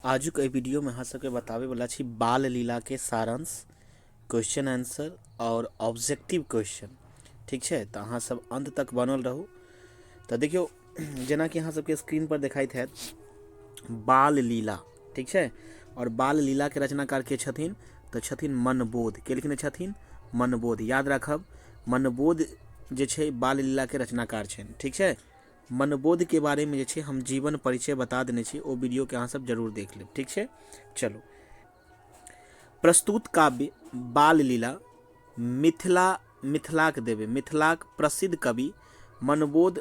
आजुक एहि वीडियोमे अहाँ सबके बताबैवला छी बाल लीलाके सारांश, क्वेश्चन आंसर आओर ऑब्जेक्टिव क्वेश्चन। ठीक छै, तऽ अहाँ सब अन्त तक बनल रहू। तऽ देखियौ, जेनाकि अहाँ सबके स्क्रीन पर देखाइत हैत बाल लीला। ठीक छै, आओर बाल लीलाके रचनाकार के छथिन? तऽ छथिन मनबोध। के लिखने छथिन? मनबोध। याद राखब, मनबोध जे छै बाल लीलाके रचनाकार छनि। ठीक छै, मनबोधके बारेमे जे छै हम जीवन परिचय बता देने छी, ओ वीडियोके अहाँ सब जरूर देख लेब। ठीक छै, चलू। प्रस्तुत काव्य बाल लीला मिथिला मिथिलाक देवे मिथिलाक प्रसिद्ध कवि मनबोध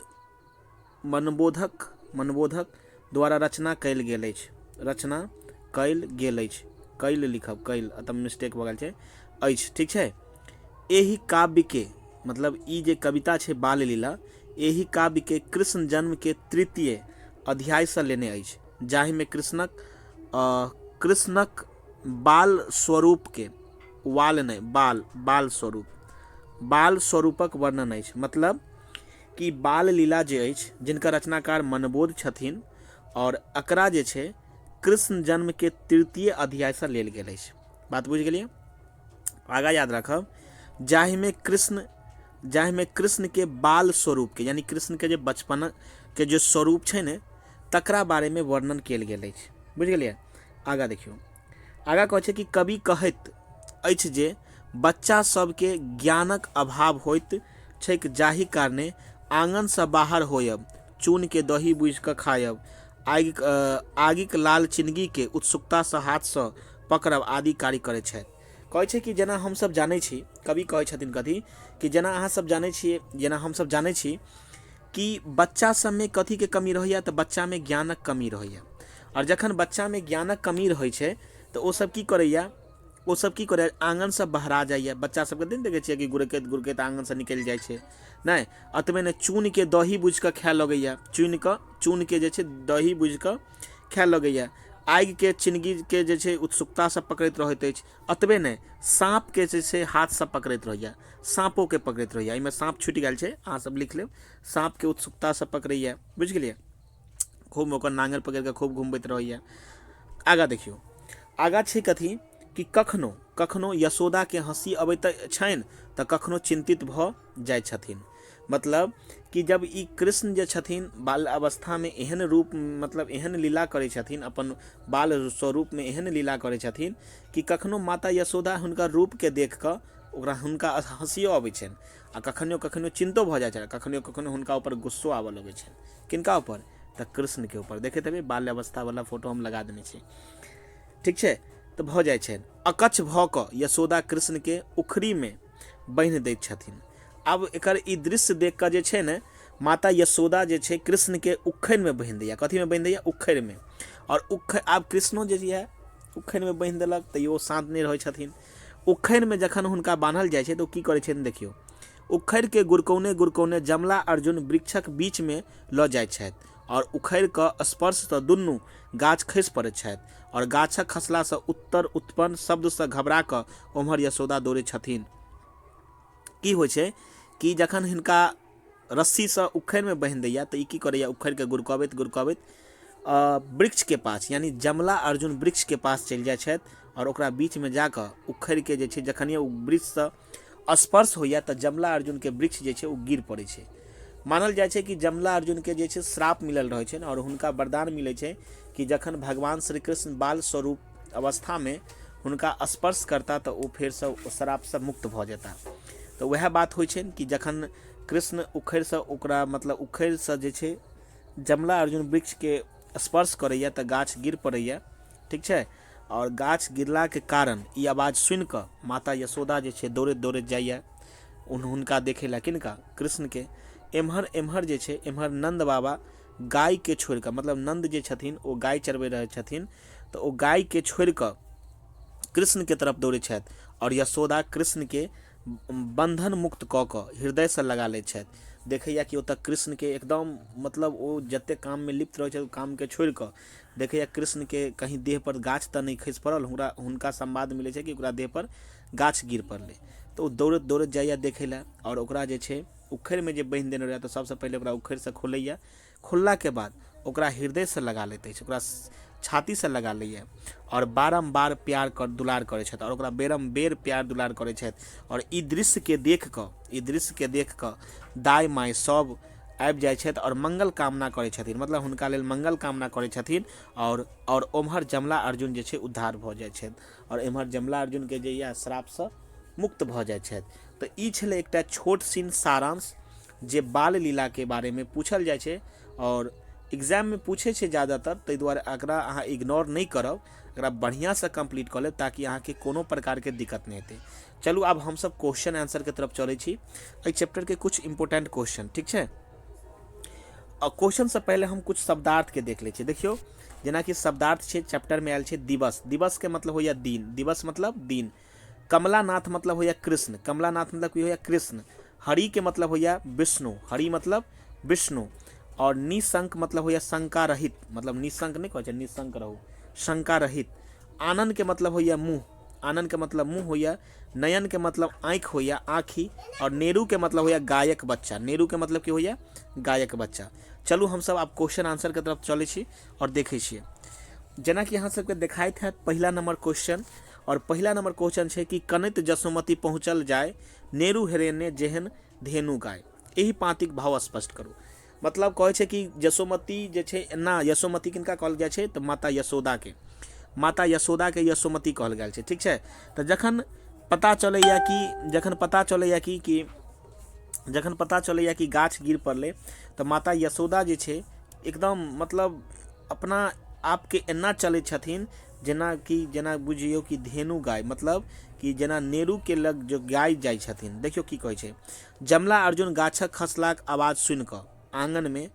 मनबोधक मनबोधक द्वारा रचना कयल गेल अछि। रचना कयल गेल अछि, कयल लिखब, कयल एतऽ मिस्टेक भऽ गेल छै, अछि। ठीक छै, एहि काव्यके मतलब ई जे कविता छै बाल लीला, एहि काव्यके कृष्ण जन्मके तृतीय अध्यायसँ लेने अछि, जाहिमे कृष्णक कृष्णक बाल स्वरूपके वाल नहि बाल बाल स्वरूप बाल स्वरूपक वर्णन अछि। मतलब कि बाल लीला जे अछि, जिनकर रचनाकार मनबोध छथिन, आओर एकरा जे छै कृष्ण जन्मके तृतीय अध्यायसँ लेल गेल अछि। बात बुझि गेलियै? आगाँ याद राखब, जाहिमे कृष्ण जाहिमे कृष्णके बाल स्वरूपके यानी कृष्णके जे बचपनके जे स्वरूप छै ने, तकरा बारेमे वर्णन कयल गेल अछि। बुझि गेलियै? आगाँ देखियौ, आगाँ कहै छै कि कवि कहैत अछि जे बच्चा सबके ज्ञानक अभाव होइत छैक, जाहि कारणे आङनसँ बाहर होयब, चूनके दही बुझि कऽ खायब, आगि आगिक लाल चिनगीके उत्सुकतासँ हाथसँ पकड़ब आदि कार्य करैत छथि। कहै छै कि जेना हमसभ जानै छी, कवि कहै छथिन कथी कि जेना अहाँ सब जानै छियै, जेना हमसभ जानै छी कि बच्चा सबमे कथीके कमी रहैया, तऽ बच्चामे ज्ञानक कमी रहैया। आओर जखन बच्चामे ज्ञानक कमी रहै छै तऽ ओसब की करैया, ओसब की करैया, आङ्गनसँ बहरा जाइया। बच्चा सबके नहि देखै छियै कि गुड़कैत गुड़कैत आङ्गनसँ निकलि जाइ छै? नहि, एतबे नहि, चूनके दही बुझिकऽ खाए लगैया, चुनिकऽ चूनके जे छै दही बुझिकऽ खाए लगैया, आगिके चिनगीके जे छै उत्सुकतासँ पकड़ैत रहैत अछि। एतबे नहि, साँपके जे छै हाथसँ पकड़ैत रहैया, साँपोके पकड़ैत रहैया। एहिमे साँप छुटि गेल छै, अहाँ सब लिख लेब, साँपके उत्सुकतासँ पकड़ैया। बुझि गेलियै? खूब ओकर नाङ्गरि पकड़ि कऽ खूब घुमबैत रहैया। आगाँ देखियौ, आगाँ छै कथी कि कखनो कखनो यशोदाके हँसी अबैत छनि तऽ कखनो चिन्तित भऽ जाइ छथिन। मतलब कि जब ई कृष्ण जे छथिन बाल अवस्थामे एहन रूप मतलब एहन लीला करै छथिन, अपन बाल स्वरूपमे एहन लीला करै छथिन कि कखनो माता यशोदा हुनकर रूपके देख कऽ ओकरा हुनका हँसियो अबै छनि, आ कखनो कखनो चिन्तो भऽ जाइ छनि, कखनो कखनो हुनका ऊपर गुस्सो आबऽ लगै छनि। किनका ऊपर? तऽ कृष्णके ऊपर। देखैत हेबै बाल्य अवस्थावला फोटो हम लगा देने छी। ठीक छै, तऽ भऽ जाइ छनि। अकच्छ भऽ कऽ यशोदा कृष्णके उखड़ीमे बान्हि दैत छथिन। आब एकर ई दृश्य देख कऽ जे छै ने माता यशोदा जे छै कृष्णके उखड़िमे बान्हि दैया। कथीमे बान्हि दैया? उखड़िमे। आओर उखड़ि आब कृष्णो जे यए उखड़िमे बान्हि देलक, तैयो ओ शान्त नहि रहै छथिन। उखड़िमे जखन हुनका बान्हल जाइ छै तऽ ओ की करै छथिन देखियौ, उखड़िके गुड़कौने गुड़कौने जमला अर्जुन वृक्षक बीचमे लऽ जाइ छथि आओर उखड़िके स्पर्शसँ दुनू गाछ खसि पड़ैत छथि, आओर गाछक खसलासँ उत्तर उत्पन्न शब्दसँ घबरा कऽ ओम्हर यशोदा दौड़ै छथिन। की होइ छै कि जखन हिनका रस्सीसँ उखड़िमे बान्हि दैया तऽ ई की करैया, उखड़िके गुड़कबैत गुड़कबैत वृक्षके पास यानि जमला अर्जुन वृक्षके पास चलि जाइ छथि, आओर ओकरा बीचमे जाकऽ उखड़िके जे छै जखनिए ओ वृक्षसँ स्पर्श होइया तऽ जमला अर्जुनके वृक्ष जे छै ओ गिर पड़ै छै। मानल जाइ छै कि जमला अर्जुनके जे छै श्राप मिलल रहै छनि, आओर हुनका वरदान मिलै छै कि जखन भगवान श्री कृष्ण बाल स्वरूप अवस्थामे हुनका स्पर्श करता तऽ ओ फेरसँ ओ श्रापसँ मुक्त भऽ जेता। तऽ वएह बात होइ छनि कि जखन कृष्ण उखड़िसँ ओकरा मतलब उखड़िसँ जे छै जमला अर्जुन वृक्षके स्पर्श करैया तऽ गाछ गिर पड़ैया। ठीक छै, आओर गाछ गिरलाके कारण ई आवाज सुनिकऽ माता यशोदा जे छै दौड़ैत दौड़ैत जाइया हुनका देखै लए। किनका? कृष्णके। एम्हर एम्हर जे छै एम्हर नन्द बाबा गायके छोड़िकऽ, मतलब नन्द जे छथिन ओ गाय चरबै रहै छथिन, तऽ ओ गायके छोड़िकऽ कृष्णके तरफ दौड़ै छथि, आओर यशोदा कृष्णके बन्धन मुक्त कऽ कऽ हृदयसँ लगा लै छथि। देखैया कि ओतऽ कृष्णके एकदम मतलब ओ जतेक काममे लिप्त रहै छथि ओ कामके छोड़िकऽ देखैया कृष्णके कहीं देहपर गाछ तऽ नहि खसि पड़ल। हुनका संवाद मिलै छै कि ओकरा देहपर गाछ गिर पड़लै, तऽ ओ दौड़ैत दौड़ैत जाइया देखै लए, आओर ओकरा जे छै उखड़िमे जे बान्हि देने रहै तऽ सबसँ पहिले ओकरा उखड़िसँ खोलैया। खोललाके बाद ओकरा हृदयसँ लगा लैत अछि, ओकरा छातीसँ लगा लैए आओर बारम्बार प्यार कर दुलार करै छथि आओर ओकरा बेरम बेर प्यार दुलार करै छथि। आओर ई दृश्यके देख कऽ, ई दृश्यके देख कऽ दाइ माइ सब आबि जाइ छथि आओर मंगल कामना करै छथिन, मतलब हुनका लेल मंगल कामना करै छथिन। आओर ओम्हर जमला अर्जुन जे छै उद्धार भऽ जाइ छथि आओर एम्हर जमला अर्जुनके जे यऽ श्रापसँ मुक्त भऽ जाइ छथि। तऽ ई छलै एकटा छोट सिन सारांश जे बाल लीलाके बारेमे पूछल जाइ छै आओर एग्जाममे पूछै छै ज्यादातर, ताहि दुआरे एकरा अहाँ इग्नोर नहि करब, एकरा बढ़िआँसँ कम्प्लीट कऽ लेब ताकि अहाँके कोनो प्रकारके दिक्कत नहि हेतै। चलू आब हमसब क्वेश्चन आंसरके तरफ चलै छी। एहि चैप्टरके कुछ इम्पोर्टेंट क्वेश्चन, ठीक छै। आ क्वेश्चनसँ पहिले हम कुछ शब्दार्थके देख लै छियै। देखियौ जेनाकि शब्दार्थ छै चैप्टरमे आयल छै दिवस। दिवसके मतलब होइए दिन, दिवस मतलब दिन। कमलानाथ मतलब होइए कृष्ण, कमलानाथ मतलब की होइए कृष्ण। हरिके मतलब होइए विष्णु, हरि मतलब विष्णु। आओर निशंक मतलब होइए शंका रहित, मतलब निशंक नहि कहै छै, निशंक रहू, शंका रहित। आनन्दके मतलब होइए मुँह, आनन्दके मतलब मुँह होइए। नयनके मतलब आँखि होइए, आँखि। आओर नेरूके मतलब होइए गायक बच्चा, नेरूके मतलब की होइए गायक बच्चा। चलू हमसब आब क्वेश्चन आंसरके तरफ चलै छी आओर देखै छियै। जेनाकि अहाँ सबके देखाइत हैत पहिला नंबर क्वेश्चन, आओर पहिला नंबर क्वेश्चन छै कि कनैत जसोमती पहुँचल जाय नेरू हेरेने जेहन धेनु गाय, एहि पाँतिक भाव स्पष्ट करू। मतलब कहै छै कि यशोमती जे छै एना, यशोमती किनका कहल जाइ छै तऽ माता यशोदाके, माता यशोदाके यशोमती कहल गेल छै, ठीक छै। तऽ जखन पता चलैए कि, जखन पता चलैए कि, कि जखन पता चलैए कि गाछ गिर पड़लै तऽ माता यशोदा जे छै एकदम मतलब अपना आपके एना चलै छथिन जेनाकि जेना बुझियौ कि धेनु गाय, मतलब कि जेना नेरूके लग जो गाय जाइ छथिन। देखियौ की कहै छै, जमला अर्जुन गाछक खसलाक आवाज सुनि कऽ आङनमे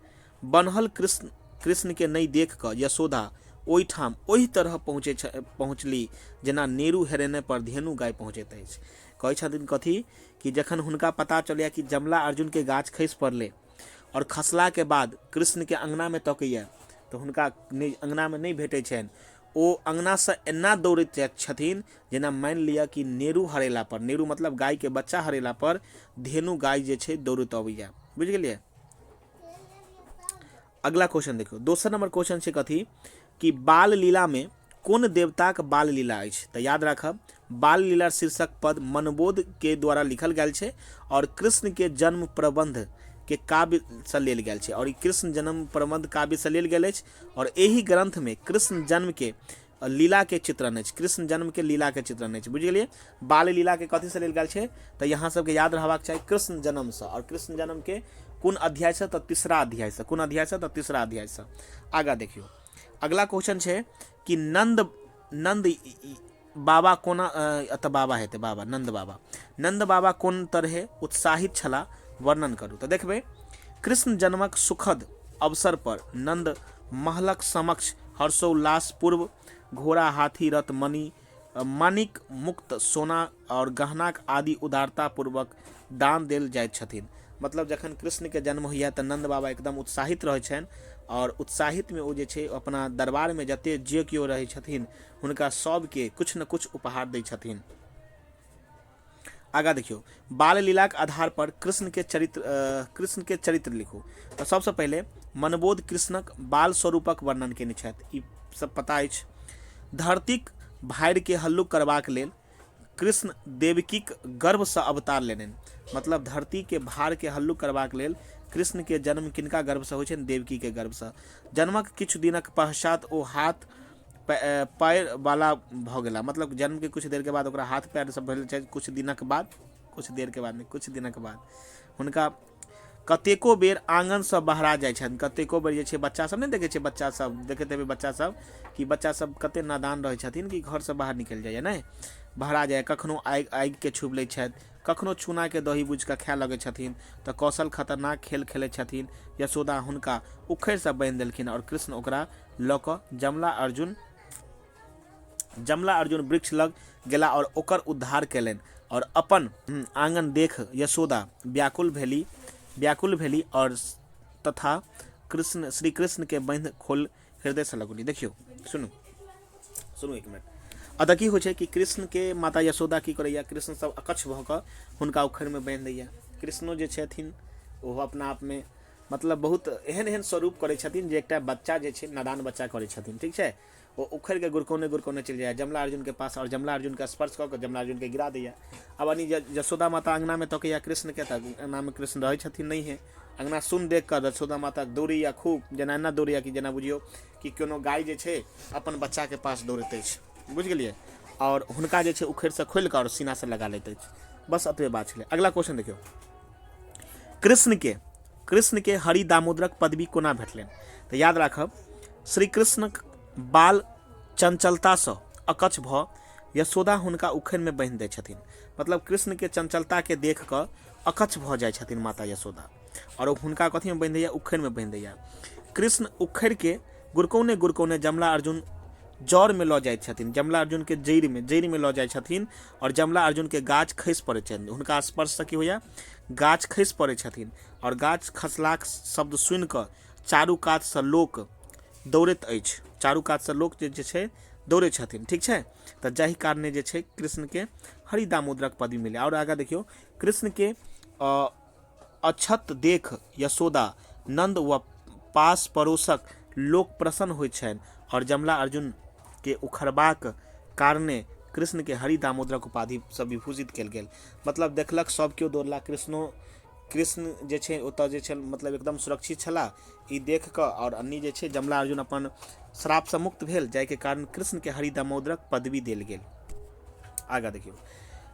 बन्हल कृष्ण कृष्णके नहि देख कऽ यशोदा ओहिठाम ओहि तरह पहुँचै पहुँचली जेना नेरू हेरेने पर धेनु गाय पहुँचैत अछि। कहै छथिन कथी कि जखन हुनका पता चलैए कि जमला अर्जुनके गाछ खसि पड़लै आओर खसलाके बाद कृष्णके अङ्गनामे तकैए तऽ हुनका नहि अङ्गनामे नहि भेटै छनि, ओ अङ्गनासँ एना दौड़ैत जाइत छथिन जेना मानि लिअ कि नेरू हरेला पर, नेरू मतलब गायके बच्चा हरेला पर धेनु गाय जे छै दौड़ैत अबैए। बुझि गेलियै। अगला क्वेश्चन देखियौ, दोसर नंबर क्वेश्चन छै कथी कि बाल लीलामे कोन देवताक बाल लीला अछि। तऽ याद राखब बाल लीला शीर्षक पद मनबोध के द्वारा लिखल गेल छै और कृष्ण के जन्म प्रबंध के काव्य से लेल गेल छै और ई कृष्ण जन्म प्रबंध काव्य से लेल गेल अछि और एहि ग्रंथ में कृष्ण जन्म के लीला के चित्रण अछि, कृष्ण जन्म के लीला के चित्रण अछि। बुझि गेलियै। बाल लीला के कथी से लेल गेल छै तऽ यहाँ सबके याद रहबाक चाही कृष्ण जन्म से, और कृष्ण जन्म के कोन अध्याय से तऽ तीसरा अध्याय से, कोन अध्याय से तऽ तीसरा अध्याय से। आगा देखियौ अगला क्वेश्चन छै कि नंद, नंद बाबा कोना, एतऽ बाबा हेतै, बाबा नंद बाबा, नंद बाबा कोन तरहे उत्साहित छलाह वर्णन करू। तऽ देखबै कृष्ण जन्मक सुखद अवसर पर नंद महलक समक्ष हर्षोल्लास पूर्व घोड़ा हाथी रथ मणि माणिक मुक्त सोना और गहनाक आदि उदारता पूर्वक दान देल जाइत छथिन। मतलब जखन कृष्णके जन्म होइए तऽ नन्द बाबा एकदम उत्साहित रहै छनि आओर उत्साहितमे ओ जे छै अपना दरबारमे जते जे केओ रहै छथिन हुनका सबके किछु ने किछु उपहार दै छथिन। आगाँ देखियौ बाल लीलाक आधार पर कृष्णके चरित्र, कृष्णके चरित्र लिखू। तऽ सबसँ पहिले मनबोध कृष्णक बाल स्वरूपक वर्णन केने छथि, ई सब पता अछि। धरतीक भारिके हल्लुक करबाक लेल कृष्ण देवकीक गर्भसँ अवतार लेलनि, मतलब धरतीके भारके हल्लुक करबाक लेल कृष्णके जन्म किनका गर्भसँ होइ छनि, देवकीके गर्भसँ। जन्मक किछु दिनक पश्चात ओ हाथ पैर वाला भऽ गेला, मतलब जन्मके किछु देरके बाद ओकरा हाथ पैर सब भेल छै, किछु दिनक बाद, किछु देरके बाद नहि, किछु दिनक बाद हुनका कतेको बेर आङ्गनसँ बहरा जाइ छनि। कतेको बेर जे छै बच्चा सब नहि देखै छै, बच्चा सब देखैत हेबै बच्चा सब कि बच्चा सब कते नादान रहै छथिन कि घरसँ बाहर निकलि जाइए, नहि बहरा जाइए, कखनो आगिके छुबि लै छथि, कखनो चूनाके दही बुझिकऽ खाए लगै छथिन, तऽ कौशल खतरनाक खेल खेलै छथिन। यशोदा हुनका उखड़िसँ बान्हि देलखिन आओर कृष्ण ओकरा लऽ कऽ जमला अर्जुन वृक्ष लग गेला आओर ओकर उद्धार कयलनि आओर अपन आङ्गन देख यशोदा व्याकुल भेली आओर तथा कृष्ण श्री कृष्णके बान्हि खोल हृदयसँ लगौली। देखियौ सुनू सुनू एक मिनट। अतः की होइ छै कि कृष्णके माता यशोदा की करैया, कृष्ण सब अकच्छ भऽ कऽ हुनका उखड़िमे बान्हि दैया। कृष्णो जे छथिन ओहो अपना आपमे मतलब बहुत एहन एहन स्वरूप करै छथिन जे एकटा बच्चा जे छै नादान बच्चा करै छथिन, ठीक छै। ओ उखड़िके गुड़कौने गुड़कौने चलि जाइए जमला अर्जुनके पास आओर जमला अर्जुनके स्पर्श कऽ कऽ जमला अर्जुनके गिरा दैए। आब अनी यशोदा माता अङ्गनामे तकैए कृष्णके, तऽ अङ्गनामे कृष्ण रहै छथिन नहिए। अङ्गना सुन देख कऽ यशोदा माता दौड़ैए खूब, जेना एना दौड़ैए कि जेना बुझियौ कि कोनो गाय जे छै अपन बच्चाके पास दौड़ैत अछि, बुझि गेलियै? आओर हुनका जे छै उखड़िसँ खोलि कऽ आओर सीनासँ लगा लैत अछि। बस एतबे बात छलै। अगिला क्वेश्चन देखियौ, कृष्णके हरि दामोदरक पदवी कोना भेटलनि? तऽ याद राखब, श्री कृष्णक बाल चंचलतासँ अकच्छ भऽ यशोदा हुनका उखड़िमे बान्हि दै छथिन। मतलब कृष्णके चंचलताके देख कऽ अकच्छ भऽ जाइ छथिन माता यशोदा आओर ओ हुनका कथीमे बान्हि दैया? उखड़िमे बान्हि दैया। कृष्ण उखड़िके गुड़कौने गुड़कौने जमला अर्जुन जड़मे लऽ जाइत छथिन, जमला अर्जुनके जड़िमे लऽ जाइ छथिन आओर जमला अर्जुनके गाछ खसि पड़ै छनि। हुनका स्पर्शसँ की होइया? गाछ खसि पड़ै छथिन आओर गाछ खसलाक शब्द सुनि कऽ चारू कातसँ लोक दौड़ैत अछि, चारू कातसँ लोक जे छै दौड़ै छथिन, ठीक छै? तऽ जाहि कारणे जे छै कृष्णके हरि दामोदरक पदवी मिलै। आओर आगाँ देखियौ, कृष्णके अक्षत देख यशोदा, नन्द व पास पड़ोसक लोक प्रसन्न होइत छनि आओर जमला अर्जुनके उखड़बाक कारणे कृष्णके हरि दामोदरक उपाधिसँ विभूषित कयल गेल। मतलब देखलक सभ केओ दौड़ला, कृष्ण जे छै ओतऽ जे छै मतलब एकदम सुरक्षित छलाह ई देख कऽ, आओर अन्नी जे छै जमला अर्जुन अपन श्रापसँ मुक्त भेल, जाहिके कारण कृष्णके हरि दामोदरक पदवी देल गेल। आगाँ देखियौ,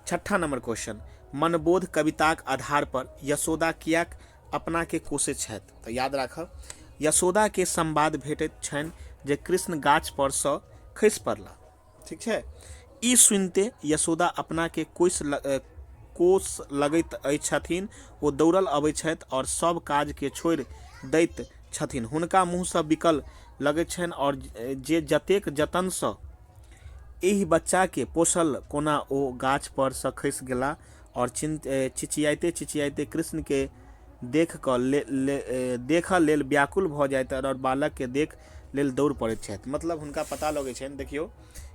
छठा नंबर क्वेश्चन, मनबोध कविताक आधार पर यशोदा किएक अपनाके कोसैत छथि? तऽ याद राखब, यशोदाके संवाद भेटैत छनि जे कृष्ण गाछ पर सँ खसि पड़ला, ठीक छै? ई सुनिते यशोदा अपनाके कोस लगैत अछि छथिन। ओ दौड़ल अबै छथि आओर सब काजके छोड़ि दैत छथिन। हुनका मुँहसँ बिकल लगैत छनि आओर जे जतेक जतनसँ एहि बच्चाके पोसल, कोना ओ गाछ पर सँ खसि गेला आओर चिचियाइते चिचियाइते कृष्णके देख कऽ देखऽ लेल व्याकुल भऽ जाइत आओर बालकके देख लेल दौड़ पड़ैत छथि। मतलब हुनका पता लगै छनि, देखियौ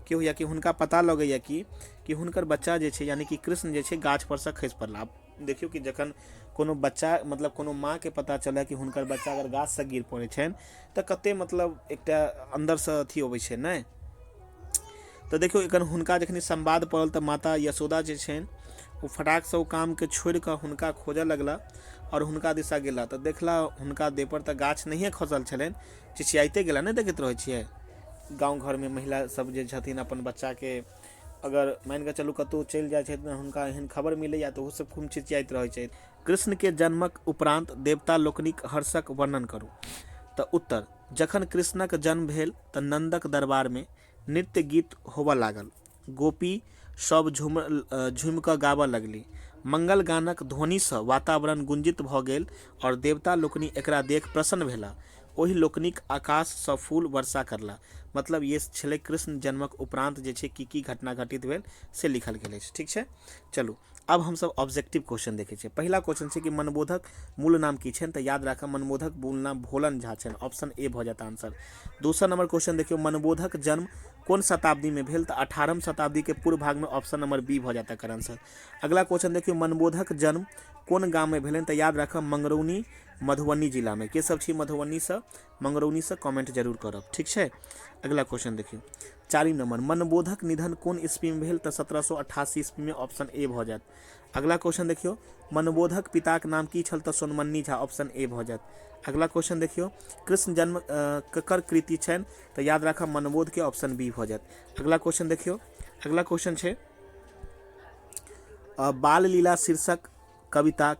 की होइया कि हुनका पता लगैया कि हुनकर बच्चा जे छै यानी कि कृष्ण जे छै गाछ पर सँ खसि पड़ला। आब देखियौ कि जखन कोनो बच्चा मतलब कोनो माँके पता चलै कि हुनकर बच्चा अगर गाछसँ गिर पड़ै छनि तऽ कते मतलब एकटा अन्दरसँ अथी अबै छै नहि? तऽ देखियौ एखन हुनका जखन संवाद पड़ल तऽ माता यशोदा जे छनि ओ फटाकसँ ओ कामके छोड़ि कऽ हुनका खोजऽ लगला आओर हुनका दिशा गेला तऽ देखला हुनका देहपर तऽ गाछ नहिए खसल छलनि, चिचियाइते गेला। नहि देखैत रहै छियै गाँव घरमे महिला सब जे छथिन अपन बच्चाके अगर मानि कऽ चलू कतहु चलि जाइ छथिन, हुनका एहन खबर मिलैए तऽ ओहो सब खूब चिचियाइत रहै छथि। कृष्णके जन्मक उपरान्त देवता लोकनिक हर्षक वर्णन करू। तऽ उत्तर, जखन कृष्णक जन्म भेल तऽ नन्दक दरबारमे नृत्य गीत होबऽ लागल। गोपी सभ झूमि कऽ गाबऽ लगली। मंगल गानक ध्वनिसँ वातावरण गुंजित भऽ गेल आओर देवता लोकनि एकरा देख प्रसन्न भेलाह। ओहि लोकनिक आकाशसँ फूल वर्षा करला। मतलब ये छलै कृष्ण जन्मक उपरान्त जे छै की की घटना घटित भेल से लिखल गेल अछि, ठीक छै? चलू आब हमसभ ऑब्जेक्टिव क्वेश्चन देखै छियै। पहिला क्वेश्चन छै कि मनबोधक मूल नाम की छनि? तऽ याद राखब, मनबोधक मूल नाम भोलन झा छनि, ऑप्शन ए भऽ जायत आंसर। दोसर नंबर क्वेश्चन देखियौ, मनबोधक जन्म कोन शताब्दीमे भेल? तऽ 18म शताब्दीके पूर्व भागमे, ऑप्शन नंबर बी भऽ जायत एकर आंसर। अगला क्वेश्चन देखियौ, मनबोधक जन्म कोन गाममे भेलनि? तऽ याद राखब, मंगरौनी, मधुबनी जिलामे। के सब छी मधुबनीसँ, मंगरौनीसँ, कमेंट जरूर करब, ठीक छै? अगला क्वेश्चन देखियौ, चारिम नंबर, मनबोधक निधन कोन ईस्वीमे भेल? तऽ 1788 ईस्वीमे, ऑप्शन ए भऽ जायत। अगला क्वेश्चन देखियौ, मनबोधक पिताक नाम की छल? तऽ सोनमन्नी झा, ऑप्शन ए भऽ जायत। अगला क्वेश्चन देखियौ, कृष्ण जन्म ककर कृति छनि? तऽ याद राखब, मनबोधके, ऑप्शन बी भऽ जायत। अगला क्वेश्चन देखियौ, अगला क्वेश्चन छै बाल लीला शीर्षक कविता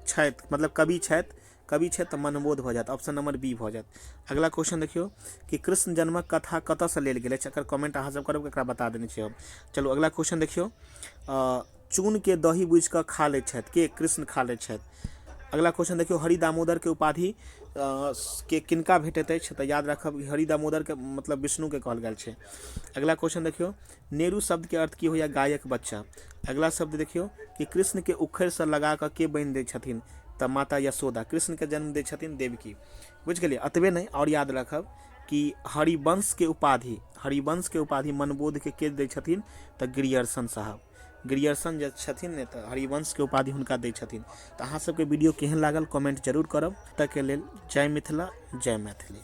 छथि, मतलब कवि छथि, कवि छथि तऽ मनबोध भऽ जायत, ऑप्शन नंबर बी भऽ जायत। अगला क्वेश्चन देखियौ कि कृष्ण जन्मक कथा कतऽसँ लेल गेल अछि? एकर कमेंट अहाँ सब करब, एकरा बता देने छी हम। चलू अगला क्वेश्चन देखियौ, चूनके दही बुझि कऽ खा लैत छथि के? कृष्ण खा लैत छथि। अगला क्वेश्चन देखियौ, हरि दामोदरके उपाधि के किनका भेटैत अछि? तऽ याद राखब, हरि दामोदरके मतलब विष्णुके कहल गेल छै। अगला क्वेश्चन देखियौ, नेहरू शब्दके अर्थ की होइया? गायक बच्चा। अगला शब्द देखियौ कि कृष्णके उखड़िसँ लगा कऽ के बान्हि दै छथिन? तऽ माता यशोदा कृष्णके जन्म दै छथिन देवकी। बुझि गेलियै? एतबे नहि, आओर याद राखब कि हरिवंशके उपाधि मनबोधके के दै छथिन? तऽ ग्रियर्सन साहब, ग्रियर्सन जे छथिन ने तऽ हरिवंशके उपाधि हुनका दै छथिन। तऽ अहाँ सबके वीडियो केहन लागल कमेंट जरूर करब। तकके लेल जय मिथिला, जय मैथिली।